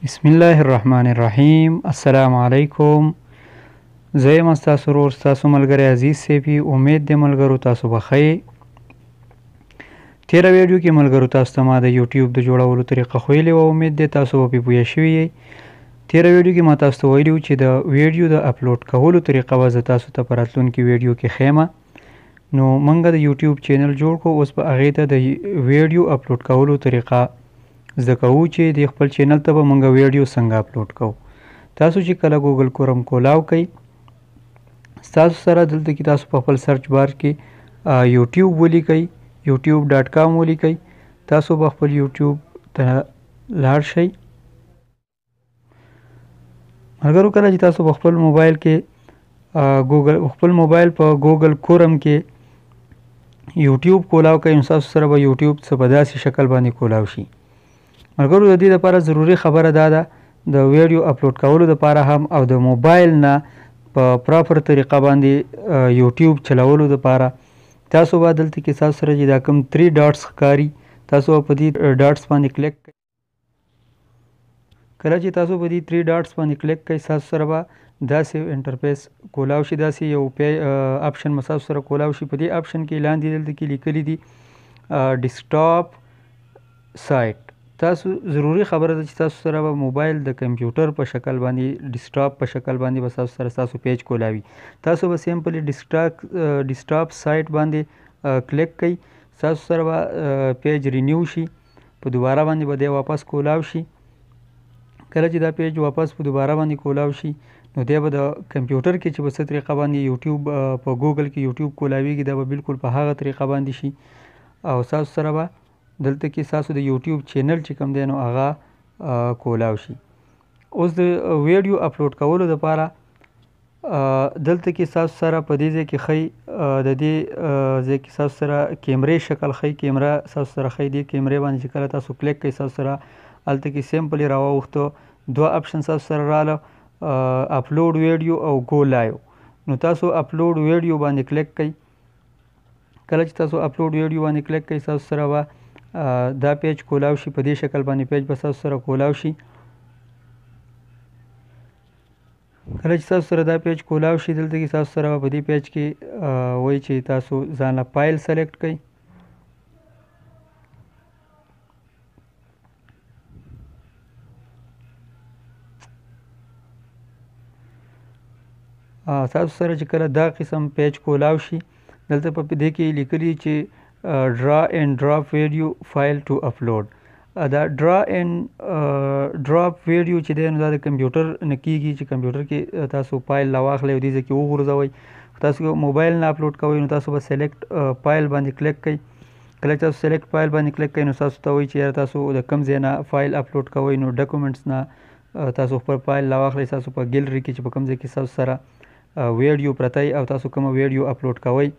بسم الله الرحمن الرحیم. السلام علیکم. زه یم ستاسو ورور، ستاسو ملګری عزیز سیفي. امید دی ملګرو تاسو به ښه یئ. تېره ویډیو کې ملګرو تاسو ته ما د یوټیوب د جوړولو طریقه ښویلې وه، امید دی تاسو به پرې پوه شوي یئ. تېره ویډیو کې ما تاسو ته ویلي وو چې د ویډیو د اپلوډ کولو طریقه به زه تاسو ته په راتلونکي ویډیو کې ښیم. نو موږ د یوټیوب چینل جوړ کړو، اوس به هغې ته د ویډیو اپلوډ کولو طریقه زده کوو چې د خپل چینل ته به موږ ویډیو څنګه اپلوډ کوو. تاسو چې کله ګوګل کروم کولاو کوئ، ستاسو سره دلته کې تاسو په خپل سرچ بار کې یوټیوب ولیکئ، youtube.com ولیکئ، تاسو به خپل یوټیوب ته لاړ شئ. ملګرو کله چې تاسو په خپل موبایل کې ګوګل خپل موبایل په ګوګل کروم کې یوټیوب کولاو کوئ، نو ستاسو سره به یوټیوب څه په داسې شکل باندې کولاو شي. ملګرو د دې لپاره ضروري خبره دا ده د ویډیو اپلوډ کولو لپاره هم او د موبایل نه په پراپر طریقه باندې یوټیوب چلولو لپاره تاسو به دلته کې تاسو سره چې دا کوم 3 ډاټس ښکاري، تاسو به په دې ډاټس باندې کلیک کړئ. کله چې تاسو په دې 3 ډاټس باندې کلیک کړئ، تاسو سره به داسې انټرفیس کولاو شي، داسې یو اپشن به تاسو سره کولاو شي. په دې اپشن کې لاندې دلته کې لیکلي دي ډیسکټاپ سایټ. تاسو ضروري خبره ده چې تاسو سره به موبایل د کمپیوټر په شکل باندې ډیسکټاپ په شکل باندې به تاسو سره تاسو پیج کولاوي. تاسو به سیمپلی ډیسکټاپ سایټ باندې کلیک کړئ، تاسو سره به پیج رینیو شي، په دوباره باندې به دی واپس کولاو شي. کله چې دا پیج واپس په دوباره باندې کولاو شي، نو دی به د کمپیوټر کې چې په څه طریقه باندې یوټیوب په ګوګل کې یوټیوب کولاویږي، دا به بالکل په هغه طریقه باندې شي. او تاسو سره به دلته کې ستاسو د یوټیوب چینل چې کوم دی نو هغه کولاو شي. اوس د ویډیو اپلوډ کولو دپاره دلته کې ستاسو سره په دې ځای کې ښیي، د دې ځای کې ستاسو سره کیمرې شکل ښیي، کیمره ستاسو سره ښیي. دې کیمرې باندې چې کله تاسو کلیک کړئ، ستاسو سره هلته کې سمپلی راواوښته، دوه اپشن ستاسو سره راله، اپلوډ ویډیو او ګو لایو. نو تاسو اپلوډ ویډیو باندې کلیک کړئ. کله چې تاسو اپلوډ ویډیو باندې کلیک کړئ، ستاسو سره به دا پیج کولاو شي. په دې شکل باندې پیج به تاسو سره کولاو شي. کله چې تاسو سره دا پیج کولاو شي، دلته کې تاسو سره په دې پیج کې وایي چې تاسو ځان له فایل سلیکټ کړئ. تاسو سره چې کله دا قسم پیج کولاو شي، دلته په دې کې لیکلي چې draw and drop video file to upload. دا draw and drop video چې دی نو دا د کمپیوټر نه کیږي، چې کمپیوټر کې تاسو فایل راواخلئ او دې ځای کې وغورځوئ. تاسو موبایل نه اپلوډ کوئ، نو تاسو به سلیکټ فایل باندې کلیک کړئ. کله چې تاسو سلیکټ فایل باندې کلیک کړئ، نو تاسو ته وایي چې یاره تاسو د کوم ځای نه فایل اپلوډ کوئ. نو ډاکومنټس نه تاسو خپل فایل راواخلئ، تاسو په ګیلري کې چې په کوم ځای کې تاسو سره ویډیو پرته او تاسو کومه ویډیو اپلوډ کوئ،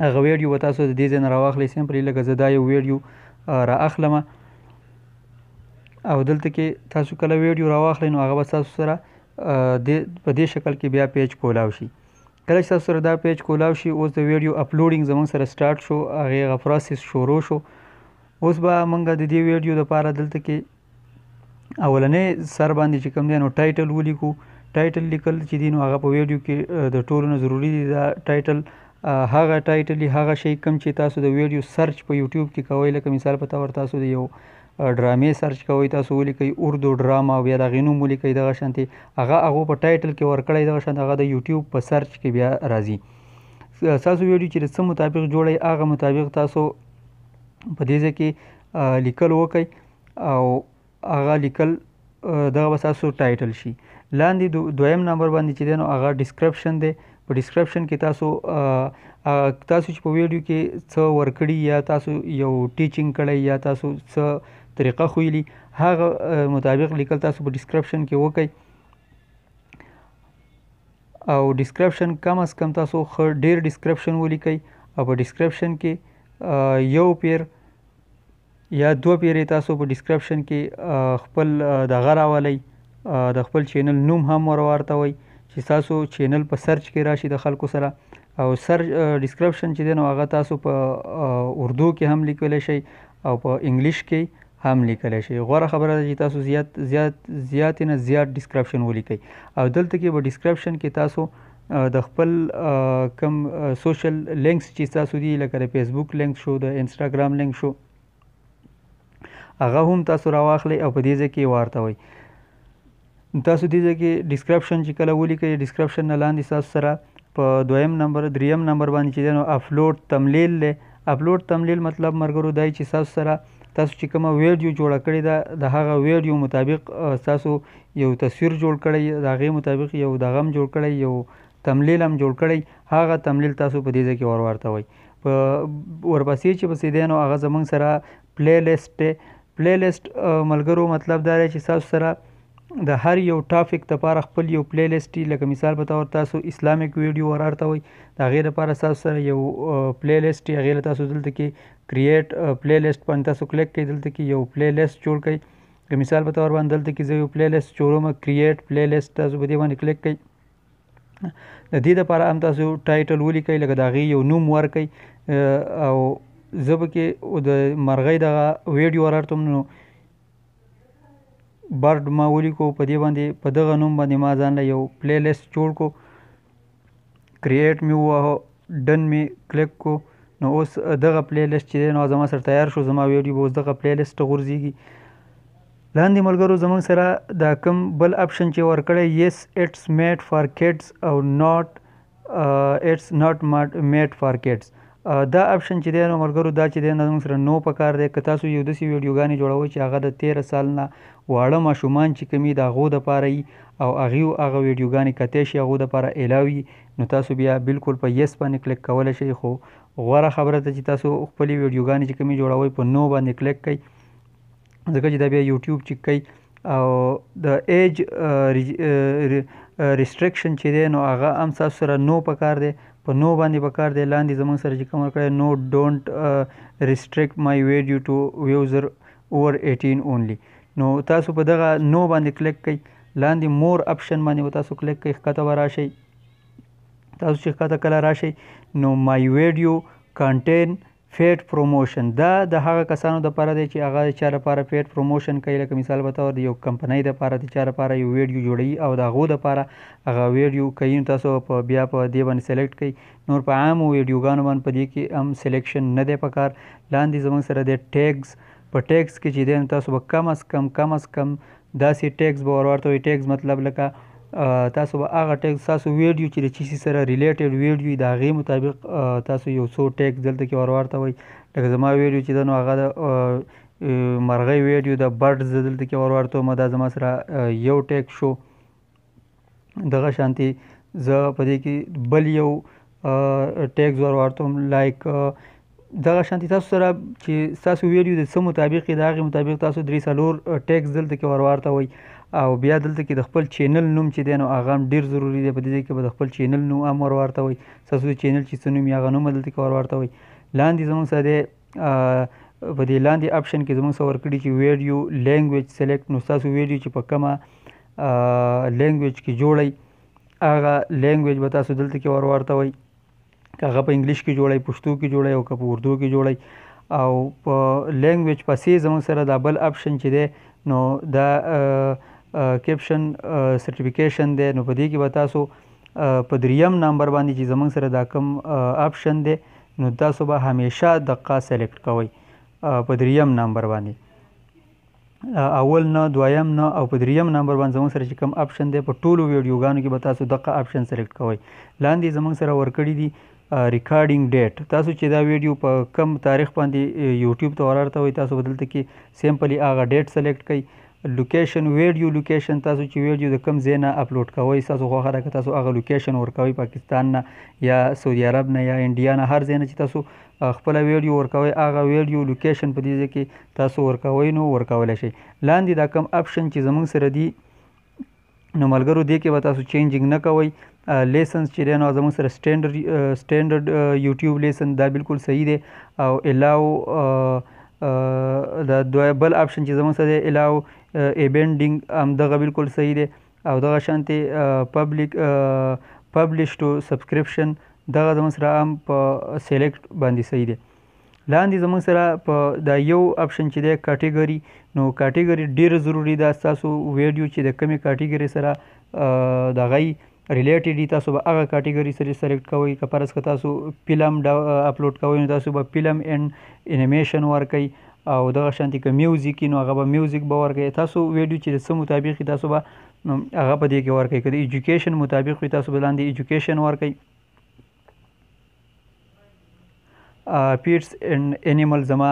هغه ویډیو به تاسو د دې ځای نه راواخلئ. سمپلی لکه زه دا یو ویډیو را اخلم او دلته کې تاسو کله ویډیو راواخلئ، نو هغه به تاسو سره په دې شکل کې بیا پیج کولاو شي. کله چې تاسو سره دا پیج کولاو شي، اوس د ویډیو اپلوډینګ زموږ سره سټارټ شو، هغې هغه پروسس شروع شو. اوس به موږ د دې ویډیو دپاره دلته کې اولنی سر باندې چې کوم دی نو ټایټل ولیکو. ټایټل لیکل چې دی نو هغه په ویډیو کې د ټولو نه ضروري دی. دا ټایټل هغه ټایټل هغه شی کوم چې تاسو د ویډیو سرچ په یوټیوب کې کوئ. لکه مثال په طور تاسو د یو ډرامې سرچ کوئ، تاسو ولیکئ اردو ډرامه او بیا د هغې نوم ولیکئ، دغه شانتې هغه هغو په ټایټل کې ورکړی، دغه شانتې هغه د یوټیوب په سرچ کې بیا راځي. ستاسو ویډیو چې د څه مطابق جوړی هغه مطابق تاسو په دې ځای کې لیکل وکئ او هغه لیکل دغه به ستاسو ټایټل شي. لاندې دویم نمبر باندې چې دی نو هغه ډسکرپشن دی. په ډسکرپشن کې تاسو تاسو چې په ویډیو کې څه ورکړي یا تاسو یو ټیچینګ کړی یا تاسو څه طریقه ښویلي، هغه مطابق لیکل تاسو په ډسکرپشن کې وکئ. او ډسکرپشن کم از کم تاسو ښه ډېر ډسکرپشن ولیکئ او په ډسکرپشن کې یو پیر یا دوه پیرې تاسو په ډسکرپشن کې خپل دغه راولئ، د خپل چینل نوم هم ور ورتوئ چې تاسو چینل په سرچ کې راشي د خلکو سره. او سرچ ډسکرپشن چې دی نو هغه تاسو په اردو کې هم لیکلی شئ او په انګلیش کې هم لیکلی شئ. غوره خبره ده چې تاسو زیات زیات زیات نه زیات ډیسکرپشن ولیکئ. او دلته کې به ډیسکرپشن کې تاسو د خپل کم سوشل لینکس چې تاسو دي، لکه د فیسبوک لینک شو، د انسټاګرام لینک شو، هغه هم تاسو راواخلئ او په دې ځای کې ورته وئ. تاسو دې ځای کې ډیسکرپشن چې کله ولیکئ، ډیسکرپشن نه لاندې تاسو سره په دویم نمبر دریم نمبر باندې چې دی نو اپلوډ تملیل دی. اپلوډ تملیل مطلب ملګرو دی چې تاسو سره تاسو چې کومه ویډیو جوړه کړې ده د هغه ویډیو مطابق تاسو یو تصویر جوړ کړی، د هغې مطابق یو دغه هم جوړ کړی، یو تملیل هم جوړ کړی، هغه تملیل تاسو په دې ځای کې ور ورته وئ. په ورپسې چې پسې دی نو هغه زموږ سره پلی لیست دی. پلی لیست ملګرو مطلب دا دی چې تاسو سره د هر یو ټاپک دپاره خپل یو پلی لیست وي. لکه مثال په طور تاسو اسلامیک ویډیو ور ارتوئ، د هغې دپاره تاسو سره یو پلی لیست وي، هغې له تاسو دلته کې کریټ پلی لیست باندې تاسو کلیک کړئ، دلته کې یو پلی لیست جوړ کړئ. که مثال په طور باندې دلته کې زه یو پلی لیست جوړوم، کریټ پلی لیست تاسو په دې باندې کلیک کړئ. د دې دپاره هم تاسو ټایټل ولیکئ، لکه د هغې یو نوم ورکړئ. او زه پکې د مرغۍ دغه ویډیو ور ارتوم، نو برډ ما ولیکو، په دې باندې په دغه نوم باندې ما ځان له یو پلی لیست جوړ کو، کریټ مې وواهه، ډن مې کلیک کو. نو اوس دغه پلی لیست چې دی نو زما سره تیار شو، زما ویډیو به اوس دغه پلی لیست ته غورځېږي. لاندې ملګرو زموږ سره دا کوم بل اپشن چې ورکړی، یس اټس میډ فار کیډز او ناټ اټس ناټ میډ فار کیډز، دا اپشن چې دی نو ملګرو دا چې دی نو زموږ سره نو پکار دی. که تاسو یو داسې ویډیوګانې جوړوئ چې هغه د 13 سال نه واړه ماشومان چې کوم وي د هغو دپاره وي او هغې هغه ویډیوګانې کتی شي، هغو دپاره الاو وي، نو تاسو بیا بالکل په یس باندې کلیک کولی شئ. خو غوره خبره ده چې تاسو خپلې ویډیوګانې چې کومې جوړوئ په نو باندې کلیک کړئ، ځکه چې دا بیا یوټیوب چک کوي. او د ایج ریسټریکشن چې دی نو هغه هم تاسو سره نو پکار دی، په نو باندې پکار دی. لاندې زموږ سره چې کوم ورکړی نو ډونټ ریسټریکټ مای ویډیو ټو ویوزر اوور 18 اونلي، نو تاسو په دغه نو باندې کلیک کړئ. لاندې مور اپشن باندې به تاسو کلیک کړئ، ښکته به راشئ. تاسو چې ښکته کله راشئ نو مای ویډیو کانټین پیډ پروموشن، دا د هغه کسانو دپاره دی چې هغه د چا دپاره پیډ پروموشن کوي. لکه مثال په طور د یو کمپنۍ دپاره د چا دپاره یو ویډیو جوړوي او د هغو دپاره هغه ویډیو کوي، نو تاسو په بیا په دې باندې سلیکټ کړئ. نور په عامو ویډیوګانو باندې په دې کې هم سلیکشن نه دی پکار. لاندې زموږ سره دی ټیګز، په ټیګز کې چې دی نو تاسو به کم از کم داسې ټیګز به ور ورته وي. ټیګز مطلب لکه تاسو به هغه ټیګز تاسو ویډیو چې د چی شي سره ریلیټډ ویډیو وي د هغې مطابق تاسو یو څو ټیګز دلته کې ور ورته وئ. لکه زما ویډیو چې ده نو هغه د مرغۍ ویډیو د برډز دلته کې ور ورته وم، دا زما سره یو ټیګ شو. دغه شانتې زه په دې کې بل یو ټیګز ور ورته وم، لایک دغه شانتې تاسو سره چې ستاسو ویډیو د څه مطابق وي د هغې مطابق تاسو 3-4 ټیګز دلته کې ور ورته وئ. او بیا دلته کې د خپل چینل نوم چې دی نو هغه هم ډېر ضروري دی، په دې ځای کې به د خپل چینل نوم هم ور ورته وئ. ستاسو د چینل چې څه نوم وي هغه نوم دلته کې ور ورته وئ. لاندې زموږ سره دی په دې لاندې اپشن کې زموږ سره ورکړي چې ویډیو لینګویج سلیکټ، نو ستاسو ویډیو چې په کومه لینګویج کې جوړئ هغه لینګویج به تاسو دلته کې ور ورته وئ. که هغه په انګلیش کې جوړئ، پښتو کې جوړئ او که په اردو کې جوړئ. او په لینګویج پسې زموږ سره دا بل اپشن چې دی نو دا کیپشن سرټیفیکیشن دی، نو په دې کې به تاسو په دریم نمبر باندې چې زموږ سره دا کوم اپشن دی نو تاسو به همیشه دقه سلیکټ کوئ په دریم نمبر باندې، اول نه دویم نه او په دریم نمبر باندې زموږ سره چې کوم اپشن دی په ټولو ویډیوګانو کې به تاسو دقه اپشن سلیکټ کوئ. لاندې زموږ سره ورکړي دي ریکارډینګ ډیټ، تاسو چې دا ویډیو په کم تاریخ باندې یوټیوب ته ورارته وئ تاسو به دلته کې سمپلی هغه ډیټ سلیکټ کړئ. لوکیشن، ویډیو لوکیشن، تاسو چې ویډیو د کم ځای نه اپلوډ کوئ ستاسو خوښه ده که تاسو هغه لوکیشن ورکوئ، پاکستان نه یا سعودي عرب نه یا انډیا نه، هر ځای نه چې تاسو خپله ویډیو ورکوئ هغه ویډیو لوکیشن په دې ځای کې تاسو ورکوئ نو ورکولی شئ. لاندې دا کم اپشن چې زموږ سره دي نو ملګرو دې کې به تاسو چینجینګ نه کوئ. لیسنس چې دی نو زموږ سره سټینډرډ یوټیوب لیسن دا بالکل صحیح دی. او الاو دا بل اپشن چې زموږ سره دی الاو ایبنډینګ هم دغه بالکل صحیح دی. او دغه شانتې پبلش ټو سبسکرپشن دغه زموږ سره هم په سلیکټ باندې صحیح دی. لاندې زموږ سره په دا یو اپشن چې دی کاټیګوري، نو کاټیګوري ډیره ضروري ده. ستاسو ویډیو چې د کومې کاټیګوري سره دغه ریلیټډ دي، تاسو به هغه کاټیګوري سره سلیکټ کوئ. که فرض که تاسو فلم اپلوډ کوئ نو تاسو به فلم اینډ انیمیشن ورکئ، او دغه شانتې که میوزیک نو هغه به میوزیک به ورکئ. تاسو ویډیو چې د څه مطابق وي تاسو به هغه په دې کې ورکئ. که د ایجوکیشن مطابق وي تاسو به لاندې ایجوکیشن ورکئ. پیټس اینډ انیمل زما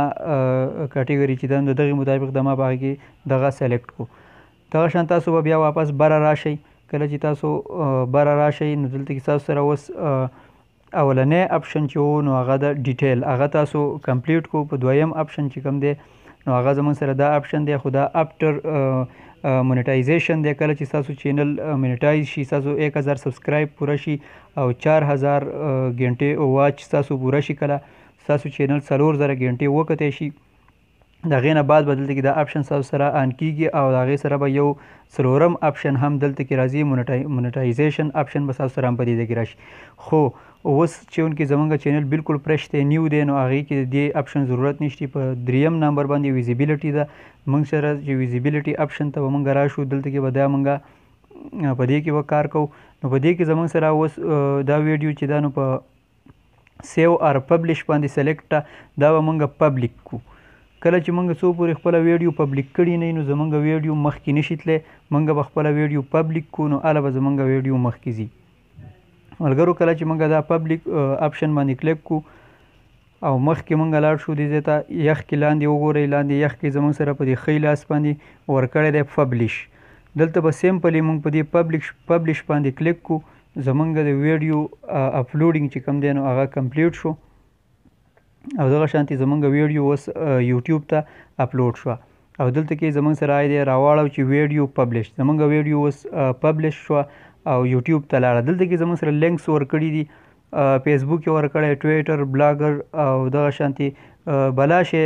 کاټیګوري چې ده نو د دغې مطابق د ما په هغې کې دغه سلیکټ کړو. دغه شان تاسو به بیا واپس بره راشئ. کله چې تاسو بره راشئ نو دلته کې تاسو سره اوس اولنی اپشن چې و نو هغه د ډیټیل هغه تاسو کمپلیټ کړو. په دویم اپشن چې کوم دی نو هغه زموږ سره دا اپشن دی، خو دا افتر مونیټایزیشن دی. کله چې ستاسو چینل مونیټایز شي، ستاسو 1000 سبسکرایب پوره شي او 4000 ګنټې واچ ستاسو پوره شي، کله ستاسو چینل 4000 ګنټې وکتی شي، د هغې نه بعد به دلته کې دا اپشن ستاسو سره آن کیږي او د هغې سره به یو څلورم اپشن هم دلته کې راځي، مونیټایزیشن اپشن به ستاسو سره هم په دې ځای کې راشي. خو اوس چې چونکې زمونږ چینل بالکل فرش دی، نیو دی، نو هغې کې د دې اپشن ضرورت نشته. په دریم نمبر باندې ویزیبیلیټي ده، موږ سره چې ویزیبیلیټي اپشن ته به موږ راشو، دلته کې به دا موږ په دې کې به کار کوو. نو په دې کې زمونږ سره اوس دا ویډیو چې ده نو په سیو ار پبلش باندې سلیکټ ده، دا به موږ پبلک کړو. کله چې موږ څو پورې خپله ویډیو پبلک کړي نه نو زمونږ ویډیو مخکې نشي تللی. موږ به خپله ویډیو پبلک کړو نو هله به زمونږ ویډیو مخکې ځي. ملګرو کله چې موږ دا پبلک اپشن باندې کلیک کړو او مخکې موږ لاړ شو دې ځای ته، یخ کې لاندې وګورئ، لاندې یخ کې زمونږ سره په دې ښی لاس باندې ورکړی دی پبلش. دلته به سمپلی موږ په دې پبلش باندې کلیک کړو، زمونږ د ویډیو اپلوډینګ چې کوم دی نو هغه کمپلیټ شو او دغه شانتې زمونږ ویډیو اوس یوټیوب ته اپلوډ شوه. او دلته کې زمونږ سره آی دی راواړو چې ویډیو پبلش، زمونږ ویډیو اوس پبلش شوه او یوټیوب ته لاړه. دلته کې زمونږ سره لینکس ورکړي دي، فیسبوک یې ورکړی، ټویټر، بلاګر او دغه شانتې بلا شی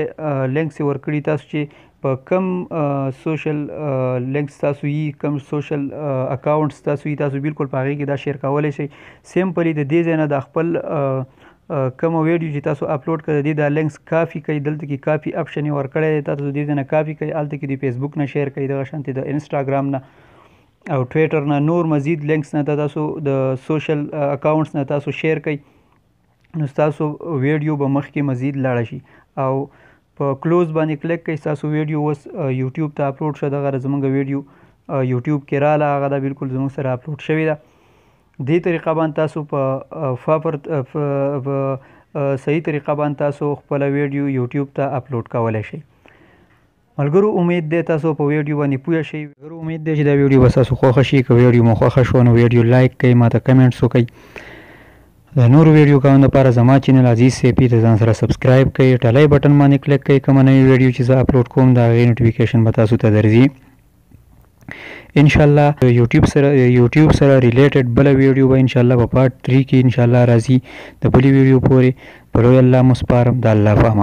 لینکس یې ورکړي. تاسو چې په کم سوشل لینکس تاسو یي، کم سوشل اکاونټس تاسو یي، تاسو بالکل په هغې کې دا شیر کولی شئ. سمپلی د دې ځای نه دا خپل کومه ویډیو چې تاسو اپلوډ کړئ د دې دا لینکس کاپي کړئ. دلته کې کاپي اپشن یې ورکړی دی، تاسو د دې ځای نه کاپي کړئ، هلته کې د فیسبوک نه شیر کړئ، دغه شانتې د انسټاګرام نه او ټویټر نه نور مزید لینکس نه تاسو د سوشل اکاونټس نه تاسو شیر کړئ، نو ستاسو ویډیو به مخکې مزید لاړه شي. او په کلوز باندې کلیک کړئ، ستاسو ویډیو اوس یوټیوب ته اپلوډ شوه. دغه زمونږ ویډیو یوټیوب کې راله، هغه دا بالکل زمونږ سره اپلوډ شوې ده. دې طریقه باندې تاسو په صحیح طریقه باندې تاسو خپله ویډیو یوټیوب ته اپلوډ کولی شئ. ملګرو امید دی تاسو په ویډیو باندې پوه شئ. ملګرو امید دی چې دا ویډیو به تاسو خوښه شي. که ویډیو مو خوښه شوه نو ویډیو لایک کړئ، ماته کمنټس وکړئ. د نورو ویډیوګانو لپاره زما چینل عزیز سیپي ته ځان سره سبسکرایب کړئ، ټلی بټن باندې کلیک کړئ، کومه نوې ویډیو چې زه اپلوډ کوم د هغې نوټیفیکیشن به تاسو ته درځي. انشاءالله یوټیوب سره ریلیټډ بله ویډیو به انشاءالله په پارټ 3 کې انشاءالله راځي. د بلې ویډیو پورې په لوی الله مو سپارم. د الله په امان.